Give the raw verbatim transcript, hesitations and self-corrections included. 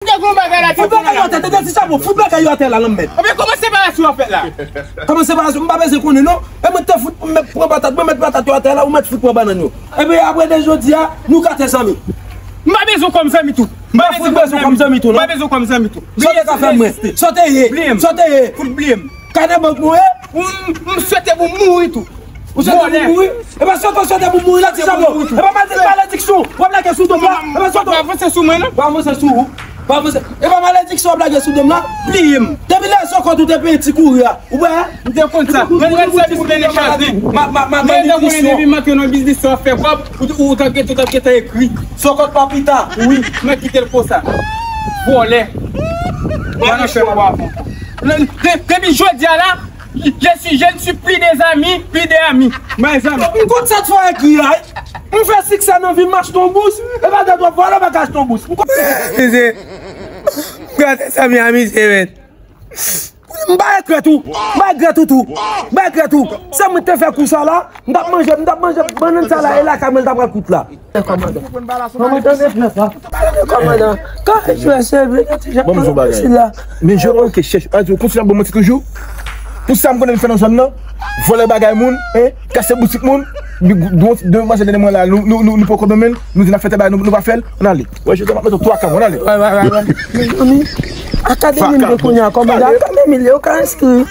Te gon bagay la, te gon bagay la. Fout bagay yo atè, te de ti chapo, fout bagay yo atè la, nan mèt. Ebyen, kòman separasyon an fèt la? Kòman separasyon? M pa bezwen konnen, non. E mwen te fout, m pran patat, mwen met patat yo atè la, ou met fout pran bannann yo. Ebyen, apre de jodi a, nou gate zanmi. M pa bezwen kòm zanmi tou. M pa fout bezwen kòm zanmi tou, non. M pa bezwen kòm zanmi tou. Sa w te ka fè mwen? Sa w te ye? Bliye m. Sa w te ye? Fout bliye m. Kanè bank mwen ye? M, m swete pou m mouri tou. Ou swete pou mouri? E pa sòt ou swete pou mouri la, ti chapo. E pa malediksyon. W ap lage sou do m la. E pa sòt ou. Pa avanse sou mwen, non. Pa avanse sou ou. Pa avanse. E pa malediksyon w ap lage sou do m la. Bliye m. Depi lè sòkòt ou te peye ti kouri a. Ou wè? M te konn sa. Mwen, mwen, sa pou mene chaz li. Ma, ma, ma, malediksyon. Mwen, depi m antre nan biznis sa, w ap fè kòb. Ou, ou t ap gentan, ou t ap gentan ekri. Sòkòt pa pita. Wi, mwen kite l konsa. Vòlè. Mwen, mwen, fè w avan. Depi jodi a la, je suis, je ne suis plus des amis, plus des amis. Mezanmi. M konn sa t fè ekri a. M fè siksè nan vi m, m achte yon bous. E pa dat w ap vòlè, m pa ka achte yon bous. M konn. Mesye, gade sa, Miami, se mèt. M pa regrèt ou. M pa regrèt ou tou. M pa regrèt ou. Se mwen te fè kou sa la. M t ap manje, m t ap manje bannann sa la, e lakay mwen l t ap pral kout la. Kòmandan. Kòmandan, tande frè sa. Tande kòmandan. Kare jwè sèvi, nan ti jan. Ban m di w yon bagay. Men je renke chèch. A di w kontinye ap ban m manti toujou. Pou sa m konnen l fè nan zòn nan. Vòlè bagay moun, en, kase boutik moun. Demanzèl de mwen la, nou, nou, nou, nou poko nonmen l. Nou di n ap fè tèl bagay, nou, nou pa fè l. Ann ale. Wè, je te mèt twa ka, ann ale. Wè, wè, wè, wè. Mezanmi, akademi m gen kounye a, kòmandan. Akademi l ye, ou ka enskri.